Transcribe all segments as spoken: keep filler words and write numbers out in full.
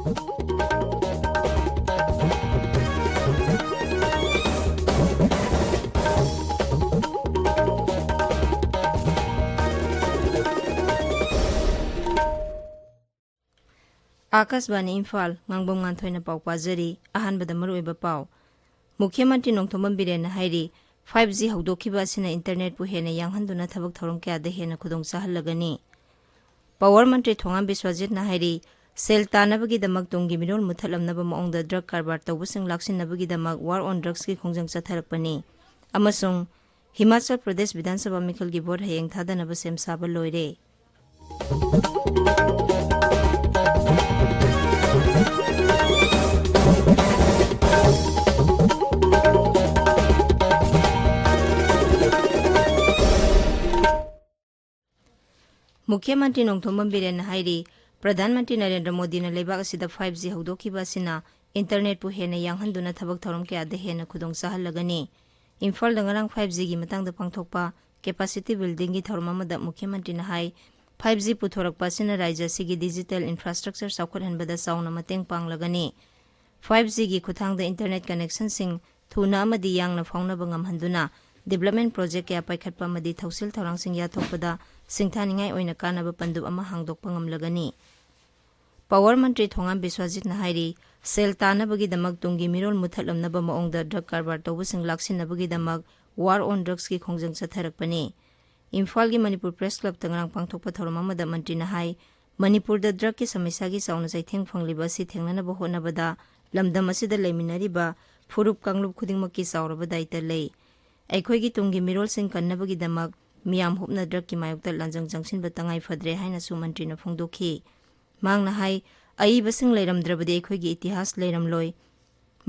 ꯑꯥꯀꯥꯁꯕꯥꯅꯤ ꯏꯝꯐꯥꯜ, ꯉꯥꯡꯕꯝ ꯉꯥꯟꯊꯣꯏꯅ ꯄꯥꯎ ꯄꯥꯖꯔꯤ꯫ ꯑꯍꯥꯟꯕꯗ ꯃꯔꯨꯑꯣꯏꯕ ꯄꯥꯎ꯫ ꯃꯨꯈ꯭ꯌ ꯃꯟꯇ꯭ꯔꯤ ꯅꯣꯡꯊꯣꯝꯕꯝ ꯕꯤꯔꯦꯟꯅ ꯍꯥꯏꯔꯤ, ꯐꯥꯏꯚ ꯖꯤ ꯍꯧꯗꯣꯛꯈꯤꯕ ꯑꯁꯤꯅ ꯏꯟꯇꯔꯅꯦꯠꯄꯨ ꯍꯦꯟꯅ ꯌꯥꯡꯍꯟꯗꯨꯅ ꯊꯕꯛ ꯊꯧꯔꯝ ꯀꯌꯥꯗ ꯍꯦꯟꯅ ꯈꯨꯗꯣꯡ ꯆꯥꯍꯜꯂꯒꯅꯤ꯫ ꯄꯥꯋꯔ ꯃꯟꯇ꯭ꯔꯤ ꯊꯣꯉꯥꯝ ꯕꯤꯁ꯭ꯋꯖꯤꯠꯅ ꯍꯥꯏꯔꯤ, ꯁꯦꯜ ꯇꯥꯟꯅꯕꯒꯤꯗꯃꯛ ꯇꯨꯡꯒꯤ ꯃꯤꯔꯣꯜ ꯃꯨꯊꯠꯂꯝꯅꯕ ꯃꯑꯣꯡꯗ ꯗ꯭ꯔꯒ ꯀꯔꯕꯥꯔ ꯇꯧꯕꯁꯤꯡ ꯂꯥꯛꯁꯤꯟꯅꯕꯒꯤꯗꯃꯛ ꯋꯥꯔ ꯑꯣꯟ ꯗ꯭ꯔꯒꯁꯀꯤ ꯈꯣꯡꯖꯪ ꯆꯠꯊꯔꯛꯄꯅꯤ ꯑꯃꯁꯨꯡ ꯍꯤꯃꯥꯆꯜ ꯄ꯭ꯔꯗꯦꯁ ꯕꯤꯙꯥꯟ ꯁꯚꯥ ꯃꯤꯈꯜꯒꯤ ꯚꯣꯠ ꯍꯌꯦꯡ ꯊꯥꯗꯅꯕ ꯁꯦꯝ ꯁꯥꯕ ꯂꯣꯏꯔꯦ꯫ ꯃꯨꯈ꯭ꯌ ꯃꯟꯇ꯭ꯔꯤ ꯅꯣꯡꯊꯣꯝꯕꯝ ꯕꯤꯔꯦꯟꯅ ꯍꯥꯏꯔꯤ, ꯄ꯭ꯔꯙꯥꯟ ꯃꯟꯇ꯭ꯔꯤ ꯅꯔꯦꯟꯗ꯭ꯔ ꯃꯣꯗꯤꯅ ꯂꯩꯕꯥꯛ ꯑꯁꯤꯗ ꯐꯥꯏꯚ ꯖꯤ ꯍꯧꯗꯣꯛꯈꯤꯕ ꯑꯁꯤꯅ ꯏꯟꯇꯔꯅꯦꯠꯄꯨ ꯍꯦꯟꯅ ꯌꯥꯡꯍꯟꯗꯨꯅ ꯊꯕꯛ ꯊꯧꯔꯝ ꯀꯌꯥꯗ ꯍꯦꯟꯅ ꯈꯨꯗꯣꯡ ꯆꯥꯍꯜꯂꯒꯅꯤ꯫ ꯏꯝꯐꯥꯜꯗ ꯉꯔꯥꯡ ꯐꯥꯏꯚ ꯖꯤꯒꯤ ꯃꯇꯥꯡꯗ ꯄꯥꯡꯊꯣꯛꯄ ꯀꯦꯄꯥꯁꯤꯇꯤ ꯕꯤꯜꯗꯤꯡꯒꯤ ꯊꯧꯔꯝ ꯑꯃꯗ ꯃꯨꯈ꯭ꯌ ꯃꯟꯇ꯭ꯔꯤꯅ ꯍꯥꯏ, ꯐꯥꯏꯚ ꯖꯤ ꯄꯨꯊꯣꯔꯛꯄ ꯑꯁꯤꯅ ꯔꯥꯖ꯭ꯌ ꯑꯁꯤꯒꯤ ꯗꯤꯖꯤꯇꯦꯜ ꯏꯟꯐ꯭ꯔꯥꯁ꯭ꯇ꯭ꯔꯛꯆꯔ ꯆꯥꯎꯈꯠꯍꯟꯕꯗ ꯆꯥꯎꯅ ꯃꯇꯦꯡ ꯄꯥꯡꯂꯒꯅꯤ꯫ ꯐꯥꯏꯚ ꯖꯤꯒꯤ ꯈꯨꯠꯊꯥꯡꯗ ꯏꯟꯇꯔꯅꯦꯠ ꯀꯅꯦꯛꯁꯟꯁꯤꯡ ꯊꯨꯅ ꯑꯃꯗꯤ ꯌꯥꯡꯅ ꯐꯥꯎꯅꯕ ꯉꯝꯍꯟꯗꯨꯅ ꯗꯤꯕ꯭ꯂꯞꯃꯦꯟ ꯄ꯭ꯔꯣꯖꯦꯛ ꯀꯌꯥ ꯄꯥꯏꯈꯠꯄ ꯑꯃꯗꯤ ꯊꯧꯁꯤꯜ ꯊꯧꯔꯥꯡꯁꯤꯡ ꯌꯥꯠꯊꯣꯛꯄꯗ ꯁꯤꯡꯊꯥꯅꯤꯡꯉꯥꯏ ꯑꯣꯏꯅ ꯀꯥꯟꯅꯕ ꯄꯟꯗꯨꯞ ꯑꯃ ꯍꯥꯡꯗꯣꯛꯄ ꯉꯝꯂꯒꯅꯤ꯫ ꯄꯥꯋꯔ ꯃꯟꯇ꯭ꯔꯤ ꯊꯣꯉꯥꯝ ꯕꯤꯁ꯭ꯋꯖꯤꯠꯅ ꯍꯥꯏꯔꯤ, ꯁꯦꯜ ꯇꯥꯟꯅꯕꯒꯤꯗꯃꯛ ꯇꯨꯡꯒꯤ ꯃꯤꯔꯣꯜ ꯃꯨꯊꯠꯂꯝꯅꯕ ꯃꯑꯣꯡꯗ ꯗ꯭ꯔꯒ ꯀꯔꯕꯥꯔ ꯇꯧꯕꯁꯤꯡ ꯂꯥꯛꯁꯤꯟꯅꯕꯒꯤꯗꯃꯛ ꯋꯥꯔ ꯑꯣꯟ ꯗ꯭ꯔꯒꯁꯀꯤ ꯈꯣꯡꯖꯪ ꯆꯠꯊꯔꯛꯄꯅꯤ꯫ ꯏꯝꯐꯥꯜꯒꯤ ꯃꯅꯤꯄꯨꯔ ꯄ꯭ꯔꯦꯁ ꯀ꯭ꯂꯕꯇ ꯉꯔꯥꯡ ꯄꯥꯡꯊꯣꯛꯄ ꯊꯧꯔꯝ ꯑꯃꯗ ꯃꯟꯇ꯭ꯔꯤꯅ ꯍꯥꯏ, ꯃꯅꯤꯄꯨꯔꯗ ꯗ꯭ꯔꯒꯀꯤ ꯁꯃꯁ꯭ꯌꯥꯒꯤ ꯆꯥꯎꯅ ꯆꯩꯊꯦꯡ ꯐꯪꯂꯤꯕ ꯑꯁꯤ ꯊꯦꯡꯅꯅꯕ ꯍꯣꯠꯅꯕꯗ ꯂꯝꯗꯝ ꯑꯁꯤꯗ ꯂꯩꯃꯤꯟꯅꯔꯤꯕ ꯐꯨꯔꯨꯞ ꯀꯥꯡꯂꯨꯞ ꯈꯨꯗꯤꯡꯃꯛꯀꯤ ꯆꯥꯎꯔꯕ ꯗꯥꯏꯇ ꯂꯩ꯫ ꯑꯩꯈꯣꯏꯒꯤ ꯇꯨꯡꯒꯤ ꯃꯤꯔꯣꯜꯁꯤꯡ ꯀꯟꯅꯕꯒꯤꯗꯃꯛ ꯃꯤꯌꯥꯝ ꯍꯨꯞꯅ ꯗ꯭ꯔꯒꯀꯤ ꯃꯥꯌꯣꯛꯇ ꯂꯥꯟꯖꯪ ꯆꯪꯁꯤꯟꯕ ꯇꯉꯥꯏ ꯐꯗ꯭ꯔꯦ ꯍꯥꯏꯅꯁꯨ ꯃꯟꯇ꯭ꯔꯤꯅ ꯐꯣꯡꯗꯣꯛꯈꯤ꯫ ꯃꯍꯥꯛꯅ ꯍꯥꯏ, ꯑꯏꯕꯁꯤꯡ ꯂꯩꯔꯝꯗ꯭ꯔꯕꯗꯤ ꯑꯩꯈꯣꯏꯒꯤ ꯏꯇꯤꯍꯥꯁ ꯂꯩꯔꯝꯂꯣꯏ꯫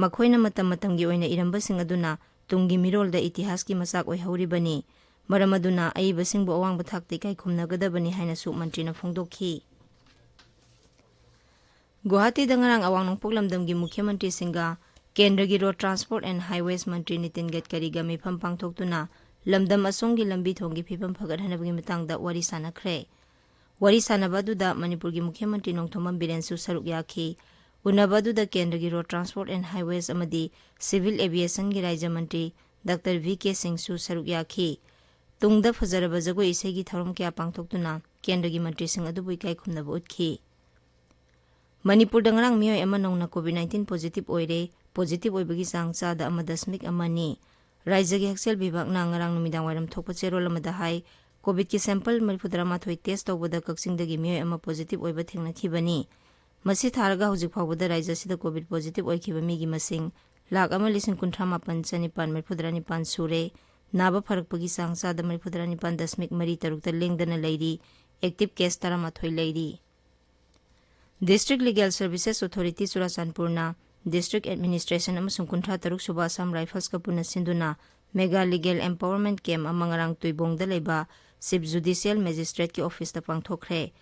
ꯃꯈꯣꯏꯅ ꯃꯇꯝ ꯃꯇꯝꯒꯤ ꯑꯣꯏꯅ ꯏꯔꯝꯕꯁꯤꯡ ꯑꯗꯨꯅ ꯇꯨꯡꯒꯤ ꯃꯤꯔꯣꯜꯗ ꯏꯇꯤꯍꯥꯁꯀꯤ ꯃꯆꯥꯛ ꯑꯣꯏꯍꯧꯔꯤꯕꯅꯤ꯫ ꯃꯔꯝ ꯑꯗꯨꯅ ꯑꯏꯕꯁꯤꯡꯕꯨ ꯑꯋꯥꯡꯕ ꯊꯥꯛꯇ ꯏꯀꯥꯏ ꯈꯨꯝꯅꯒꯗꯕꯅꯤ ꯍꯥꯏꯅꯁꯨ ꯃꯟꯇ꯭ꯔꯤꯅ ꯐꯣꯡꯗꯣꯛꯈꯤ꯫ ꯒꯨꯋꯥꯍꯥꯇꯤꯗ ꯉꯔꯥꯡ ꯑꯋꯥꯡ ꯅꯣꯡꯄꯣꯛ ꯂꯝꯗꯝꯒꯤ ꯃꯨꯈ꯭ꯌ ꯃꯟꯇ꯭ꯔꯤꯁꯤꯡꯒ ꯀꯦꯟꯗ꯭ꯔꯒꯤ ꯔꯣꯗ ꯇ꯭ꯔꯥꯟꯁꯄꯣꯔꯠ ꯑꯦꯟ ꯍꯥꯏꯋꯦꯁ ꯃꯟꯇ꯭ꯔꯤ ꯅꯤꯇꯤꯟ ꯒꯗꯀꯔꯤꯒ ꯃꯤꯐꯝ ꯄꯥꯡꯊꯣꯛꯇꯨꯅ ꯂꯝꯗꯝ ꯑꯁꯣꯝꯒꯤ ꯂꯝꯕꯤ ꯊꯣꯡꯒꯤ ꯐꯤꯕꯝ ꯐꯒꯠꯍꯟꯅꯕꯒꯤ ꯃꯇꯥꯡꯗ ꯋꯥꯔꯤ ꯁꯥꯟꯅꯈ꯭ꯔꯦ꯫ ꯋꯥꯔꯤ ꯁꯥꯟꯅꯕ ꯑꯗꯨꯗ ꯃꯅꯤꯄꯨꯔꯒꯤ ꯃꯨꯈ꯭ꯌ ꯃꯟꯇ꯭ꯔꯤ ꯅꯣꯡꯊꯣꯝꯕꯝ ꯕꯤꯔꯦꯟꯁꯨ ꯁꯔꯨꯛ ꯌꯥꯈꯤ꯫ ꯎꯅꯕ ꯑꯗꯨꯗ ꯀꯦꯟꯗ꯭ꯔꯒꯤ ꯔꯣꯗ ꯇ꯭ꯔꯥꯟꯁꯄꯣꯔꯠ ꯑꯦꯟ ꯍꯥꯏꯋꯦꯁ ꯑꯃꯗꯤ ꯁꯤꯚꯤꯜ ꯑꯦꯚꯤꯌꯦꯁꯟꯒꯤ ꯔꯥꯖ꯭ꯌ ꯃꯟꯇ꯭ꯔꯤ ꯗꯥꯛꯇꯔ ꯚꯤ ꯀꯦ ꯁꯤꯡꯁꯨ ꯁꯔꯨꯛ ꯌꯥꯈꯤ꯫ ꯇꯨꯡꯗ ꯐꯖꯔꯕ ꯖꯒꯣꯏ ꯏꯁꯩꯒꯤ ꯊꯧꯔꯝ ꯀꯌꯥ ꯄꯥꯡꯊꯣꯛꯇꯨꯅ ꯀꯦꯟꯗ꯭ꯔꯒꯤ ꯃꯟꯇ꯭ꯔꯤꯁꯤꯡ ꯑꯗꯨꯕꯨ ꯏꯀꯥꯏ ꯈꯨꯝꯅꯕ ꯎꯠꯈꯤ꯫ ꯃꯅꯤꯄꯨꯔꯗ ꯉꯔꯥꯡ ꯃꯤꯑꯣꯏ ꯑꯃ ꯅꯧꯅ COVID nineteen positive ꯑꯣꯏꯔꯦ꯫ Positive ꯑꯣꯏꯕꯒꯤ ꯆꯥꯡ ꯆꯥꯗ ꯑꯃ ꯗꯁꯃꯤꯛ ꯑꯃꯅꯤ꯫ ꯔꯥꯖ꯭ꯌꯒꯤ ꯍꯛꯁꯦꯜ ꯕꯤꯚꯥꯒꯅ ꯉꯔꯥꯡ ꯅꯨꯃꯤꯗꯥꯡ ꯋꯥꯏꯔꯝ ꯊꯣꯛꯄ ꯆꯦꯔꯣꯜ ꯑꯃꯗ ꯍꯥꯏ, COVIDꯀꯤ sample ꯃꯔꯤꯐꯨꯇꯔꯥꯃꯥꯊꯣꯏ test ꯇꯧꯕꯗ ꯀꯛꯆꯤꯡꯗꯒꯤ ꯃꯤꯑꯣꯏ ꯑꯃ positive ꯑꯣꯏꯕ ꯊꯦꯡꯅꯈꯤꯕꯅꯤ꯫ ꯃꯁꯤ ꯊꯥꯔꯒ ꯍꯧꯖꯤꯛ ꯐꯥꯎꯕꯗ ꯔꯥꯖ꯭ꯌ ꯑꯁꯤꯗ COVID positive ꯑꯣꯏꯈꯤꯕ ꯃꯤꯒꯤ ꯃꯁꯤꯡ ꯂꯥꯈ ꯑꯃ ꯂꯤꯁꯤꯡ ꯀꯨꯟꯊ꯭ꯔꯥ ꯃꯥꯄꯟ ꯆꯅꯤꯄꯥꯟ ꯃꯔꯤꯐꯨꯇꯔꯥ ꯅꯤꯄꯥꯟ ꯁꯨꯔꯦ꯫ ꯅꯥꯕ ꯐꯔꯛꯄꯒꯤ ꯆꯥꯡ ꯆꯥꯗ ꯃꯔꯤꯐꯨꯇꯔꯥ ꯅꯤꯄꯥꯟ ꯗꯁꯃꯤꯛ ꯃꯔꯤ ꯇꯔꯨꯛꯇ ꯂꯦꯡꯗꯅ ꯂꯩꯔꯤ꯫ Active case ꯇꯔꯥꯃꯥꯊꯣꯏ ꯂꯩꯔꯤ꯫ District Legal Services Authority ꯆꯨꯔꯥꯆꯥꯟꯄꯨꯔꯅ District Administration ꯑꯃꯁꯨꯡ ꯀꯨꯟꯊ꯭ꯔꯥ ꯇꯔꯨꯛ ꯁꯨꯕ Assam Riflesꯀ ꯄꯨꯟꯅ ꯁꯤꯟꯗꯨꯅ mega legal empowerment camp ꯑꯃ ꯉꯔꯥꯡ ꯇꯨꯏꯕꯣꯡꯗ ꯂꯩꯕ Chief Judicial Magistrateꯀꯤ officeꯇ ꯄꯥꯡꯊꯣꯛꯈ꯭ꯔꯦ꯫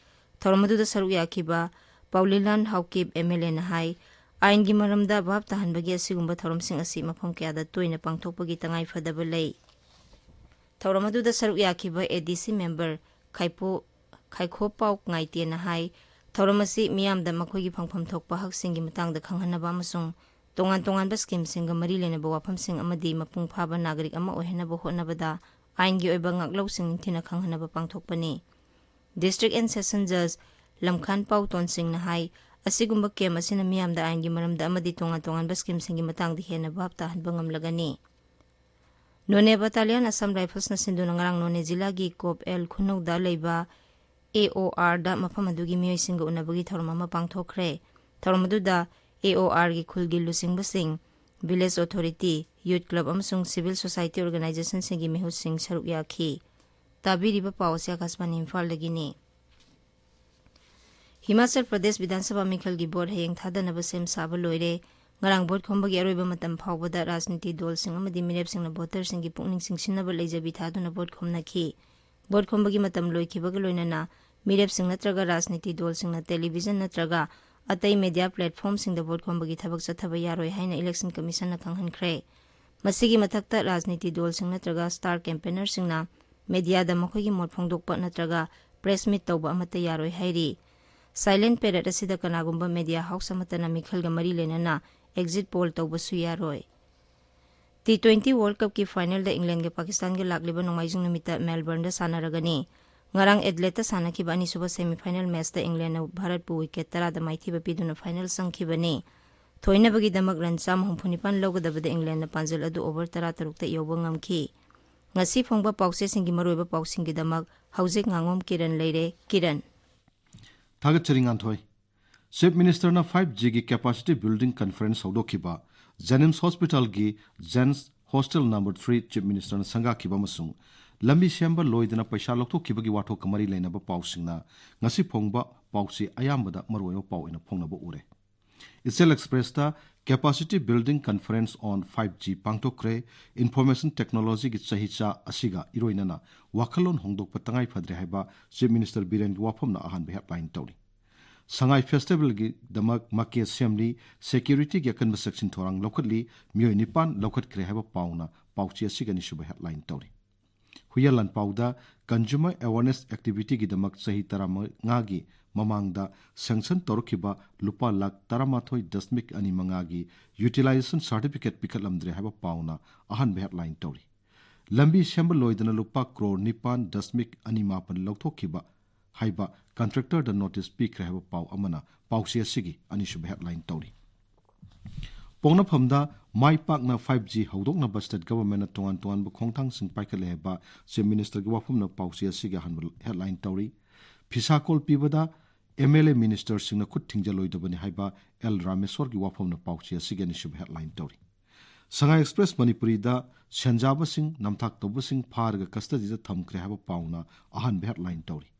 ꯊꯧꯔꯝ ꯑꯗꯨꯗ ꯁꯔꯨꯛ ꯌꯥꯈꯤꯕ ꯄꯥꯎꯂꯤꯂꯥꯟ ꯍꯥꯎꯀꯤꯞ MLAꯅ ꯍꯥꯏ, ꯑꯥꯏꯟꯒꯤ ꯃꯔꯝꯗ ꯚꯥꯞ ꯇꯥꯍꯟꯕꯒꯤ ꯑꯁꯤꯒꯨꯝꯕ ꯊꯧꯔꯝꯁꯤꯡ ꯑꯁꯤ ꯃꯐꯝ ꯀꯌꯥꯗ ꯇꯣꯏꯅ ꯄꯥꯡꯊꯣꯛꯄꯒꯤ ꯇꯉꯥꯏ ꯐꯗꯕ ꯂꯩ꯫ ꯊꯧꯔꯝ ꯑꯗꯨꯗ ꯁꯔꯨꯛ ꯌꯥꯈꯤꯕ ADC member ꯈꯥꯏꯄꯣ-, ꯈꯥꯏꯈꯣꯄꯥꯎ ꯉꯥꯏꯇꯦꯅ ꯍꯥꯏ, ꯊꯧꯔꯝ ꯑꯁꯤ ꯃꯤꯌꯥꯝꯗ ꯃꯈꯣꯏꯒꯤ ꯐꯪꯐꯝ ꯊꯣꯛꯄ ꯍꯛꯁꯤꯡꯒꯤ ꯃꯇꯥꯡꯗ ꯈꯪꯍꯟꯅꯕ ꯑꯃꯁꯨꯡ ꯇꯣꯉꯥꯟ ꯇꯣꯉꯥꯟꯕ schemeꯁꯤꯡꯒ ꯃꯔꯤ ꯂꯩꯅꯕ ꯋꯥꯐꯝꯁꯤꯡ ꯑꯃꯗꯤ ꯃꯄꯨꯡ ꯐꯥꯕ ꯅꯥꯒꯔꯤꯛ ꯑꯃ ꯑꯣꯏꯍꯟꯅꯕ ꯍꯣꯠꯅꯕꯗ ꯑꯥꯏꯟꯒꯤ ꯑꯣꯏꯕ ꯉꯥꯛꯂꯧꯁꯤꯡ ꯅꯤꯡꯊꯤꯅ ꯈꯪꯍꯟꯅꯕ ꯄꯥꯡꯊꯣꯛꯄꯅꯤ꯫ District and Session Judge ꯂꯝꯈꯥꯟꯄꯥꯎ ꯇꯣꯟꯁꯤꯡꯅ ꯍꯥꯏ, ꯑꯁꯤꯒꯨꯝꯕ camp ꯑꯁꯤꯅ ꯃꯤꯌꯥꯝꯗ ꯑꯥꯏꯟꯒꯤ ꯃꯔꯝꯗ ꯑꯃꯗꯤ ꯇꯣꯉꯥꯟ ꯇꯣꯉꯥꯟꯕ schemeꯁꯤꯡꯒꯤ ꯃꯇꯥꯡꯗ ꯍꯦꯟꯅ ꯚꯥꯞ ꯇꯥꯍꯟꯕ ꯉꯝꯂꯒꯅꯤ꯫ Noney Battalion Assam Riflesꯅ ꯁꯤꯟꯗꯨꯅ ꯉꯔꯥꯡ ꯅꯣꯅꯦ ꯖꯤꯂꯥꯒꯤ ꯀꯣꯞ ꯑꯦꯜ ꯈꯨꯅꯧꯗ ꯂꯩꯕ AORꯗ ꯃꯐꯝ ꯑꯗꯨꯒꯤ ꯃꯤꯑꯣꯏꯁꯤꯡꯒ ꯎꯅꯕꯒꯤ ꯊꯧꯔꯝ ꯑꯃ ꯄꯥꯡꯊꯣꯛꯈ꯭ꯔꯦ꯫ ꯊꯧꯔꯝ ꯑꯗꯨꯗ AORꯒꯤ ꯈꯨꯜꯒꯤ ꯂꯨꯆꯤꯡꯕꯁꯤꯡ, village authority, youth club ꯑꯃꯁꯨꯡ civil society organizationꯁꯤꯡꯒꯤ ꯃꯤꯍꯨꯠꯁꯤꯡ ꯁꯔꯨꯛ ꯌꯥꯈꯤ꯫ ꯇꯥꯕꯤꯔꯤꯕ ꯄꯥꯎ ꯑꯁꯤ ꯑꯀꯥꯁꯕꯥꯅꯤ ꯏꯝꯐꯥꯜꯗꯒꯤꯅꯤ꯫ ꯍꯤꯃꯥꯆꯜ ꯄ꯭ꯔꯗꯦꯁ ꯕꯤꯙꯥꯟ ꯁꯚꯥ ꯃꯤꯈꯜꯒꯤ ꯚꯣꯠ ꯍꯌꯦꯡ ꯊꯥꯗꯅꯕ ꯁꯦꯝ ꯁꯥꯕ ꯂꯣꯏꯔꯦ꯫ ꯉꯔꯥꯡ ꯚꯣꯠ ꯈꯣꯝꯕꯒꯤ ꯑꯔꯣꯏꯕ ꯃꯇꯝ ꯐꯥꯎꯕꯗ ꯔꯥꯖꯅꯤꯇꯤ ꯗꯜꯁꯤꯡ ꯑꯃꯗꯤ ꯃꯤꯔꯦꯞꯁꯤꯡꯅ ꯚꯣꯇꯔꯁꯤꯡꯒꯤ ꯄꯨꯛꯅꯤꯡ ꯆꯤꯡꯁꯤꯟꯅꯕ ꯂꯩꯖꯕꯤ ꯊꯥꯗꯨꯅ ꯚꯣꯠ ꯈꯣꯝꯅꯈꯤ꯫ ꯚꯣꯠ ꯈꯣꯝꯕꯒꯤ ꯃꯇꯝ ꯂꯣꯏꯈꯤꯕꯒ ꯂꯣꯏꯅꯅ ꯃꯤꯔꯦꯞꯁꯤꯡ ꯅꯠꯇ꯭ꯔꯒ ꯔꯥꯖꯅꯤꯇꯤ ꯗꯜꯁꯤꯡꯅ ꯇꯦꯂꯤꯚꯤꯖꯟ ꯅꯠꯇ꯭ꯔꯒ ꯑꯇꯩ media platformꯁꯤꯡꯗ ꯚꯣꯠ ꯈꯣꯝꯕꯒꯤ ꯊꯕꯛ ꯆꯠꯊꯕ ꯌꯥꯔꯣꯏ ꯍꯥꯏꯅ Election Commissionꯅ ꯈꯪꯍꯟꯈ꯭ꯔꯦ꯫ ꯃꯁꯤꯒꯤ ꯃꯊꯛꯇ ꯔꯥꯖꯅꯤꯇꯤ ꯗꯜꯁꯤꯡ ꯅꯠꯇ꯭ꯔꯒ star campaignerꯁꯤꯡꯅ mediaꯗ ꯃꯈꯣꯏꯒꯤ ꯃꯣꯠ ꯐꯣꯡꯗꯣꯛꯄ ꯅꯠꯇ꯭ꯔꯒ press meet ꯇꯧꯕ ꯑꯃꯠꯇ ꯌꯥꯔꯣꯏ ꯍꯥꯏꯔꯤ꯫ Silent period ꯑꯁꯤꯗ ꯀꯅꯥꯒꯨꯝꯕ media house ꯑꯃꯠꯇꯅ ꯃꯤꯈꯜꯒ ꯃꯔꯤ ꯂꯩꯅꯅ exit poll ꯇꯧꯕꯁꯨ ꯌꯥꯔꯣꯏ꯫ T twenty World Cupꯀꯤ finalꯗ Englandꯒ Pakistanꯒ ꯂꯥꯛꯂꯤꯕ ꯅꯣꯡꯃꯥꯏꯖꯤꯡ ꯅꯨꯃꯤꯠꯇ Melbourneꯗ ꯁꯥꯟꯅꯔꯒꯅꯤ꯫ ꯉꯔꯥꯡ Adelaideꯇ ꯁꯥꯟꯅꯈꯤꯕ ꯑꯅꯤꯁꯨꯕ semifinal matchꯇ Englandꯅ ꯚꯥꯔꯠꯄꯨ wicket ꯇꯔꯥꯗ ꯃꯥꯏꯊꯤꯕ ꯄꯤꯗꯨꯅ final ꯆꯪꯈꯤꯕꯅꯤ꯫ ꯊꯣꯏꯅꯕꯒꯤꯗꯃꯛ run ꯆꯥꯝꯃ ꯍꯨꯝꯐꯨ ꯅꯤꯄꯥꯟ ꯂꯧꯒꯗꯕꯗ Englandꯅ ꯄꯥꯟꯖꯜ ꯑꯗꯨ over ꯇꯔꯥ ꯇꯔꯨꯛꯇ ꯌꯧꯕ ꯉꯝꯈꯤ꯫ ꯉꯁꯤ ꯐꯣꯡꯕ ꯄꯥꯎꯆꯦꯁꯤꯡꯒꯤ ꯃꯔꯨꯑꯣꯏꯕ ꯄꯥꯎꯁꯤꯡꯒꯤꯗꯃꯛ ꯍꯧꯖꯤꯛ ꯉꯥꯉꯣꯝ ꯀꯤꯔꯟ ꯂꯩꯔꯦ꯫ ꯀꯤꯔꯟ꯫ ꯊꯥꯒꯠꯆꯔꯤ, ꯉꯥꯟꯊꯣꯏ꯫ Chief Ministerꯅ five Gꯒꯤ capacity building conference ꯍꯧꯗꯣꯛꯈꯤꯕ JNIMS Hospitalꯒꯤ Gents Hostel number three Chief Ministerꯅ ꯁꯪꯒꯥꯈꯤꯕ ꯑꯃꯁꯨꯡ ꯂꯝꯕꯤ ꯁꯦꯝꯕ ꯂꯣꯏꯗꯅ ꯄꯩꯁꯥ ꯂꯧꯊꯣꯛꯈꯤꯕꯒꯤ ꯋꯥꯊꯣꯛꯀ ꯃꯔꯤ ꯂꯩꯅꯕ ꯄꯥꯎꯁꯤꯡꯅ ꯉꯁꯤ ꯐꯣꯡꯕ ꯄꯥꯎꯆꯦ ꯑꯌꯥꯝꯕꯗ ꯃꯔꯨꯑꯣꯏꯕ ꯄꯥꯎ ꯑꯣꯏꯅ ꯐꯣꯡꯅꯕ ꯎꯔꯦ꯫ ꯏꯆꯦꯜ Expressꯇ Capacity Building Conference on five G ꯄꯥꯡꯊꯣꯛꯈ꯭ꯔꯦ꯫ Information Technologyꯒꯤ ꯆꯍꯤꯆꯥ ꯑꯁꯤꯒ ꯏꯔꯣꯏꯅꯅ ꯋꯥꯈꯜꯂꯣꯟ ꯍꯣꯡꯗꯣꯛꯄ ꯇꯉꯥꯏ ꯐꯗ꯭ꯔꯦ ꯍꯥꯏꯕ Chief Minister ꯕꯤꯔꯦꯟꯒꯤ ꯋꯥꯐꯝꯅ ꯑꯍꯥꯟꯕ headline ꯇꯧꯔꯤ꯫ ꯁꯉꯥꯏ Festivalꯒꯤꯗꯃꯛ ꯃꯀꯦ ꯁꯦꯝꯂꯤ, securityꯒꯤ ꯑꯀꯟꯕ ꯆꯦꯛꯁꯤꯟ ꯊꯧꯔꯥꯡ ꯂꯧꯈꯠꯂꯤ, ꯃꯤꯑꯣꯏ ꯅꯤꯄꯥꯟ ꯂꯧꯈꯠꯈ꯭ꯔꯦ ꯍꯥꯏꯕ ꯄꯥꯎꯅ ꯄꯥꯎꯆꯦ ꯑꯁꯤꯒꯤ ꯑꯅꯤꯁꯨꯕ headline ꯇꯧꯔꯤ꯫ ꯍꯨꯏꯌꯥꯂꯥꯟ ꯄꯥꯎꯗ Consumer Awareness Activityꯒꯤꯗꯃꯛ ꯆꯍꯤ ꯇꯔꯥꯃꯉꯥꯒꯤ ꯃꯃꯥꯡꯗ sanction ꯇꯧꯔꯛꯈꯤꯕ ꯂꯨꯄꯥ ꯂꯥꯈ ꯇꯔꯥꯃꯥꯊꯣꯏ ꯗꯁꯃꯤꯛ ꯑꯅꯤ ꯃꯉꯥꯒꯤ utilization certificate ꯄꯤꯈꯠꯂꯝꯗ꯭ꯔꯦ ꯍꯥꯏꯕ ꯄꯥꯎꯅ ꯑꯍꯥꯟꯕ headline ꯇꯧꯔꯤ꯫ ꯂꯝꯕꯤ ꯁꯦꯝꯕ ꯂꯣꯏꯗꯅ ꯂꯨꯄꯥ ꯀ꯭ꯔꯣꯔ ꯅꯤꯄꯥꯟ ꯗꯁꯃꯤꯛ ꯑꯅꯤ ꯃꯥꯄꯟ ꯂꯧꯊꯣꯛꯈꯤꯕ ꯍꯥꯏꯕ contractorꯗ notice ꯄꯤꯈ꯭ꯔꯦ ꯍꯥꯏꯕ ꯄꯥꯎ ꯑꯃꯅ ꯄꯥꯎꯆꯦ ꯑꯁꯤꯒꯤ ꯑꯅꯤꯁꯨꯕ headline ꯇꯧꯔꯤ꯫ ꯄꯣꯛꯅꯐꯝꯗ ꯃꯥꯏ ꯄꯥꯛꯅ five G ꯍꯧꯗꯣꯛꯅꯕ state governmentꯅ ꯇꯣꯉꯥꯟ ꯇꯣꯉꯥꯟꯕ ꯈꯣꯡꯊꯥꯡꯁꯤꯡ ꯄꯥꯏꯈꯠꯂꯦ ꯍꯥꯏꯕ Chief Ministerꯒꯤ ꯋꯥꯐꯝꯅ ꯄꯥꯎꯆꯦ ꯑꯁꯤꯒꯤ ꯑꯍꯥꯟꯕ headline ꯇꯧꯔꯤ꯫ ꯐꯤꯁꯥ ꯀꯣꯜ ꯄꯤꯕꯗ MLA ministerꯁꯤꯡꯅ ꯈꯨꯠ ꯊꯤꯡꯖꯤꯜꯂꯣꯏꯗꯕꯅꯤ ꯍꯥꯏꯕ ꯑꯦꯜ ꯔꯥꯃꯦꯁ꯭ꯋꯔꯒꯤ ꯋꯥꯐꯝꯅ ꯄꯥꯎꯆꯦ ꯑꯁꯤꯒꯤ ꯑꯅꯤꯁꯨꯕ headline ꯇꯧꯔꯤ꯫ ꯁꯉꯥꯏ Express ꯃꯅꯤꯄꯨꯔꯤꯗ ꯁꯦꯟꯖꯥꯕꯁꯤꯡ, ꯅꯝꯊꯥꯛ ꯇꯧꯕꯁꯤꯡ ꯐꯥꯔꯒ custodyꯗ ꯊꯝꯈ꯭ꯔꯦ ꯍꯥꯏꯕ ꯄꯥꯎꯅ ꯑꯍꯥꯟꯕ headline ꯇꯧꯔꯤ꯫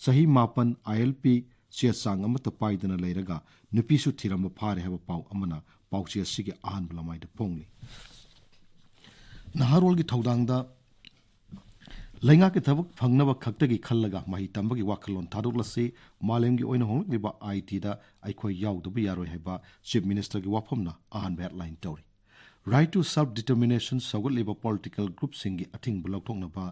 ꯆꯍꯤ ꯃꯥꯄꯟ ILP ꯆꯦ ꯆꯥꯡ ꯑꯃꯠꯇ ꯄꯥꯏꯗꯅ ꯂꯩꯔꯒ ꯅꯨꯄꯤꯁꯨ ꯊꯤꯔꯝꯕ ꯐꯥꯔꯦ ꯍꯥꯏꯕ ꯄꯥꯎ ꯑꯃꯅ ꯄꯥꯎꯆꯦ ꯑꯁꯤꯒꯤ ꯑꯍꯥꯟꯕ ꯂꯃꯥꯏꯗ ꯐꯣꯡꯂꯤ꯫ ꯅꯍꯥꯔꯣꯜꯒꯤ ꯊꯧꯗꯥꯡꯗ ꯂꯩꯉꯥꯛꯀꯤ ꯊꯕꯛ ꯐꯪꯅꯕ ꯈꯛꯇꯒꯤ ꯈꯜꯂꯒ ꯃꯍꯩ ꯇꯝꯕꯒꯤ ꯋꯥꯈꯜꯂꯣꯟ ꯊꯥꯗꯣꯛꯂꯁꯤ, ꯃꯥꯂꯦꯝꯒꯤ ꯑꯣꯏꯅ ꯍꯣꯡꯂꯛꯂꯤꯕ ITꯗ ꯑꯩꯈꯣꯏ ꯌꯥꯎꯗꯕ ꯌꯥꯔꯣꯏ ꯍꯥꯏꯕ Chief Ministerꯒꯤ ꯋꯥꯐꯝꯅ ꯑꯍꯥꯟꯕ headline ꯇꯧꯔꯤ꯫ Right to self determination ꯁꯧꯒꯠꯂꯤꯕ political groupꯁꯤꯡꯒꯤ ꯑꯊꯤꯡꯕ ꯂꯧꯊꯣꯛꯅꯕ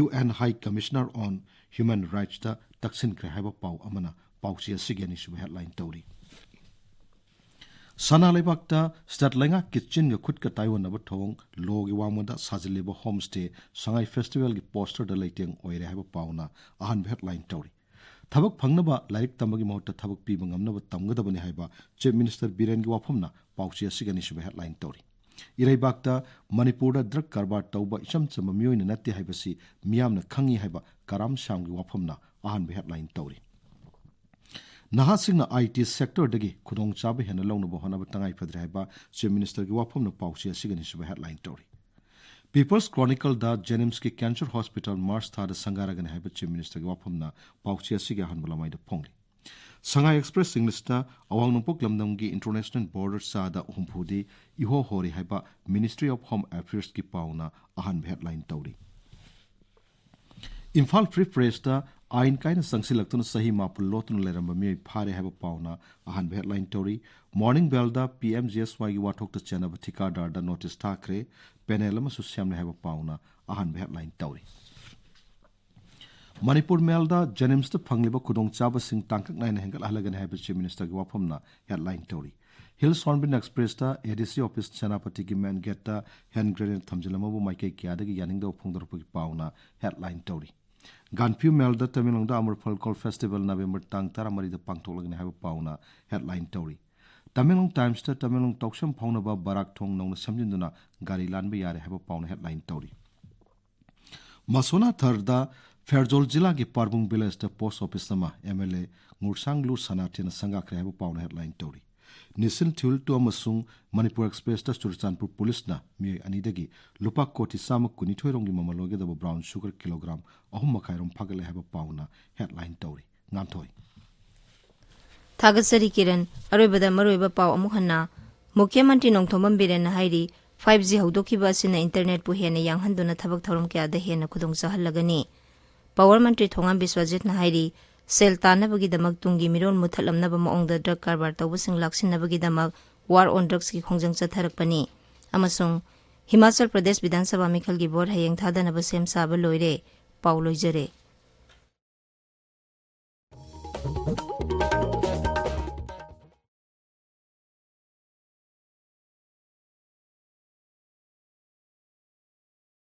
UN High Commissioner on Human Rightsꯇ ꯇꯛꯁꯤꯟꯈ꯭ꯔꯦ ꯍꯥꯏꯕ ꯄꯥꯎ ꯑꯃꯅ ꯄꯥꯎꯆꯦ ꯑꯁꯤꯒꯤ ꯑꯅꯤꯁꯨꯕ headline ꯇꯧꯔꯤ꯫ ꯁꯅꯥ ꯂꯩꯕꯥꯛꯇ state ꯂꯩꯉꯥꯛꯀꯤ ꯆꯤꯟꯒ ꯈꯨꯠꯀ ꯇꯥꯏꯑꯣꯟꯅꯕ ꯊꯧꯑꯣꯡ, ꯂꯣꯒꯤ ꯋꯥꯡꯃꯗ ꯁꯥꯖꯤꯜꯂꯤꯕ homestay, ꯁꯉꯥꯏ festivalꯒꯤ posterꯗ ꯂꯩꯇꯦꯡ ꯑꯣꯏꯔꯦ ꯍꯥꯏꯕ ꯄꯥꯎꯅ ꯑꯍꯥꯟꯕ headline ꯇꯧꯔꯤ꯫ ꯊꯕꯛ ꯐꯪꯅꯕ ꯂꯥꯏꯔꯤꯛ ꯇꯝꯕꯒꯤ ꯃꯍꯨꯠꯇ ꯊꯕꯛ ꯄꯤꯕ ꯉꯝꯅꯕ ꯇꯝꯒꯗꯕꯅꯤ ꯍꯥꯏꯕ Chief Minister ꯕꯤꯔꯦꯟꯒꯤ ꯋꯥꯐꯝꯅ ꯄꯥꯎꯆꯦ ꯑꯁꯤꯒꯤ ꯑꯅꯤꯁꯨꯕ headline ꯇꯧꯔꯤ꯫ ꯏꯔꯩꯕꯥꯛꯇ ꯃꯅꯤꯄꯨꯔꯗ drug ꯀꯔꯕꯥꯔ ꯇꯧꯕ ꯏꯆꯝ ꯆꯝꯕ ꯃꯤꯑꯣꯏꯅ ꯅꯠꯇꯦ ꯍꯥꯏꯕꯁꯤ ꯃꯤꯌꯥꯝꯅ ꯈꯪꯉꯤ ꯍꯥꯏꯕ ꯀꯔꯥꯝ ꯁ꯭ꯌꯥꯝꯒꯤ ꯋꯥꯐꯝꯅ ꯑꯍꯥꯟꯕ headline ꯇꯧꯔꯤ꯫ ꯅꯍꯥꯁꯤꯡꯅ IT sectorꯗꯒꯤ ꯈꯨꯗꯣꯡꯆꯥꯕ ꯍꯦꯟꯅ ꯂꯧꯅꯕ ꯍꯣꯠꯅꯕ ꯇꯉꯥꯏ ꯐꯗ꯭ꯔꯦ ꯍꯥꯏꯕ Chief Ministerꯒꯤ ꯋꯥꯐꯝꯅ ꯄꯥꯎꯆꯦ ꯑꯁꯤꯒꯤ ꯑꯅꯤꯁꯨꯕ headline ꯇꯧꯔꯤ꯫ People's Chronicleꯗ JNIMSꯀꯤ cancer hospital March ꯊꯥꯗ ꯁꯪꯒꯥꯔꯒꯅꯤ ꯍꯥꯏꯕ Chief Ministerꯒꯤ ꯋꯥꯐꯝꯅ ꯄꯥꯎꯆꯦ ꯑꯁꯤꯒꯤ ꯑꯍꯥꯟꯕ ꯂꯃꯥꯏꯗ ꯐꯣꯡꯂꯤ꯫ Shanghai Express Englishꯇ ꯑꯋꯥꯡ ꯅꯣꯡꯄꯣꯛ ꯂꯝꯗꯝꯒꯤ international border ꯆꯥꯗ ꯍꯨꯝꯐꯨꯗꯤ ꯏꯍꯣ ꯍꯣꯔꯤ ꯍꯥꯏꯕ Ministry of Home Affairsꯀꯤ ꯄꯥꯎꯅ ꯑꯍꯥꯟꯕ headline ꯇꯧꯔꯤ꯫ ꯏꯝꯐꯥꯜ Free Pressꯇ ꯑꯥꯏꯟ ꯀꯥꯏꯅ ꯆꯪꯁꯤꯜꯂꯛꯇꯨꯅ ꯆꯍꯤ ꯃꯥꯄꯜ ꯂꯣꯠꯇꯨꯅ ꯂꯩꯔꯝꯕ ꯃꯤꯑꯣꯏ ꯐꯥꯔꯦ ꯍꯥꯏꯕ ꯄꯥꯎꯅ ꯑꯍꯥꯟꯕ headline ꯇꯧꯔꯤ꯫ Morning Bellꯗ PMGSYꯒꯤ ꯋꯥꯊꯣꯛꯇ ꯆꯦꯟꯅꯕ ꯊꯤꯀꯥꯗꯥꯔꯗ notice ꯊꯥꯈ꯭ꯔꯦ, panel ꯑꯃꯁꯨ ꯁꯦꯝꯂꯦ ꯍꯥꯏꯕ ꯄꯥꯎꯅ ꯑꯍꯥꯟꯕ headline ꯇꯧꯔꯤ꯫ ꯃꯅꯤꯄꯨꯔ Mailꯗ JNIMSꯇ ꯐꯪꯂꯤꯕ ꯈꯨꯗꯣꯡꯆꯥꯕꯁꯤꯡ ꯇꯥꯡꯀꯛ ꯅꯥꯏꯅ ꯍꯦꯟꯒꯠꯍꯜꯂꯒꯅꯤ ꯍꯥꯏꯕ Chief Ministerꯒꯤ ꯋꯥꯐꯝꯅ headline ꯇꯧꯔꯤ꯫ Hills Hornbill Expressꯇ ADC office ꯁꯦꯅꯥꯄꯇꯤꯒꯤ main gateꯇ hand grenade ꯊꯝꯖꯤꯜꯂꯝꯃꯕ ꯃꯥꯏꯀꯩ ꯀꯌꯥꯗꯒꯤ ꯌꯥꯅꯤꯡꯗꯕ ꯐꯣꯡꯗꯣꯔꯛꯄꯒꯤ ꯄꯥꯎꯅ headline ꯇꯧꯔꯤ꯫ ꯒꯥꯟꯐꯤꯌꯨ Mailꯗ ꯇꯃꯦꯡꯂꯣꯡꯗ ꯑꯃꯔ ꯐꯜ ꯀꯣꯜ festival November ꯇꯥꯡ ꯇꯔꯥꯃꯔꯤꯗ ꯄꯥꯡꯊꯣꯛꯂꯒꯅꯤ ꯍꯥꯏꯕ ꯄꯥꯎꯅ headline ꯇꯧꯔꯤ꯫ ꯇꯃꯦꯡꯂꯣꯡ Timesꯇ ꯇꯃꯦꯡꯂꯣꯡ ꯇꯧꯁꯦꯝ ꯐꯥꯎꯅꯕ ꯕꯔꯥꯛ ꯊꯣꯡ ꯅꯧꯅ ꯁꯦꯝꯖꯤꯟꯗꯨꯅ ꯒꯥꯔꯤ ꯂꯥꯟꯕ ꯌꯥꯔꯦ ꯍꯥꯏꯕ ꯄꯥꯎꯅ headline ꯇꯧꯔꯤ꯫ ꯃꯁꯣꯅꯥꯊꯔꯗ ꯐꯦꯔꯖꯣꯜ ꯖꯤꯂꯥꯒꯤ ꯄꯥꯔꯕꯨꯡ villageꯇ post office ꯑꯃ MLA ꯉꯨꯔꯁꯥꯡꯂꯨ ꯁꯅꯥꯊꯦꯟꯅ ꯁꯪꯒꯥꯈ꯭ꯔꯦ ꯍꯥꯏꯕ ꯄꯥꯎꯅ headline ꯇꯧꯔꯤ꯫ ꯅꯤꯁꯤꯟ ꯊꯤꯎꯜꯇꯨ ꯑꯃꯁꯨꯡ ꯃꯅꯤꯄꯨꯔ Expressꯇ ꯆꯨꯔꯆꯥꯟꯄꯨꯔ ꯄꯨꯂꯤꯁꯅ ꯃꯤꯑꯣꯏ ꯑꯅꯤꯗꯒꯤ ꯂꯨꯄꯥ ꯀꯣꯇꯤ ꯆꯥꯝꯃ ꯀꯨꯟꯅꯤꯊꯣꯏ ꯔꯣꯝꯒꯤ ꯃꯃꯜ ꯑꯣꯏꯒꯗꯕ brown sugar kilogram ꯑꯍꯨꯝ ꯃꯈꯥꯏ ꯔꯣꯝ ꯐꯥꯒꯠꯂꯦ ꯍꯥꯏꯕ ꯄꯥꯎꯅ headline ꯇꯧꯔꯤ꯫ ꯉꯥꯟꯊꯣꯏ꯫ ꯊꯥꯒꯠꯆꯔꯤ ꯀꯤꯔꯟ꯫ ꯑꯔꯣꯏꯕꯗ ꯃꯔꯨꯑꯣꯏꯕ ꯄꯥꯎ ꯑꯃꯨꯛ ꯍꯟꯅ꯫ ꯃꯨꯈ꯭ꯌ ꯃꯟꯇ꯭ꯔꯤ ꯅꯣꯡꯊꯣꯝꯕꯝ ꯕꯤꯔꯦꯟꯅ ꯍꯥꯏꯔꯤ, five G ꯍꯧꯗꯣꯛꯈꯤꯕ ꯑꯁꯤꯅ internetꯄꯨ ꯍꯦꯟꯅ ꯌꯥꯡꯍꯟꯗꯨꯅ ꯊꯕꯛ ꯊꯧꯔꯝ ꯀꯌꯥꯗ ꯍꯦꯟꯅ ꯈꯨꯗꯣꯡ ꯆꯥꯍꯜꯂꯒꯅꯤ꯫ Power ꯃꯟꯇ꯭ꯔꯤ ꯊꯣꯉꯥꯝ ꯕꯤꯁ꯭ꯋꯖꯤꯠꯅ ꯍꯥꯏꯔꯤ, ꯁꯦꯜ ꯇꯥꯟꯅꯕꯒꯤꯗꯃꯛ ꯇꯨꯡꯒꯤ ꯃꯤꯔꯣꯜ ꯃꯨꯠꯊꯠꯂꯝꯅꯕ ꯃꯑꯣꯡꯗ drug ꯀꯔꯕꯥꯔ ꯇꯧꯕꯁꯤꯡ ꯂꯥꯛꯁꯤꯟꯅꯕꯒꯤꯗꯃꯛ war on drugsꯀꯤ ꯈꯣꯡꯖꯪ ꯆꯠꯊꯔꯛꯄꯅꯤ꯫ ꯑꯃꯁꯨꯡ ꯍꯤꯃꯥꯆꯜ ꯄ꯭ꯔꯗꯦꯁ ꯕꯤꯙꯥꯟ ꯁꯚꯥ ꯃꯤꯈꯜꯒꯤ ꯚꯣꯠ ꯍꯌꯦꯡ ꯊꯥꯗꯅꯕ ꯁꯦꯝ ꯁꯥꯕ ꯂꯣꯏꯔꯦ꯫ ꯄꯥꯎ ꯂꯣꯏꯖꯔꯦ꯫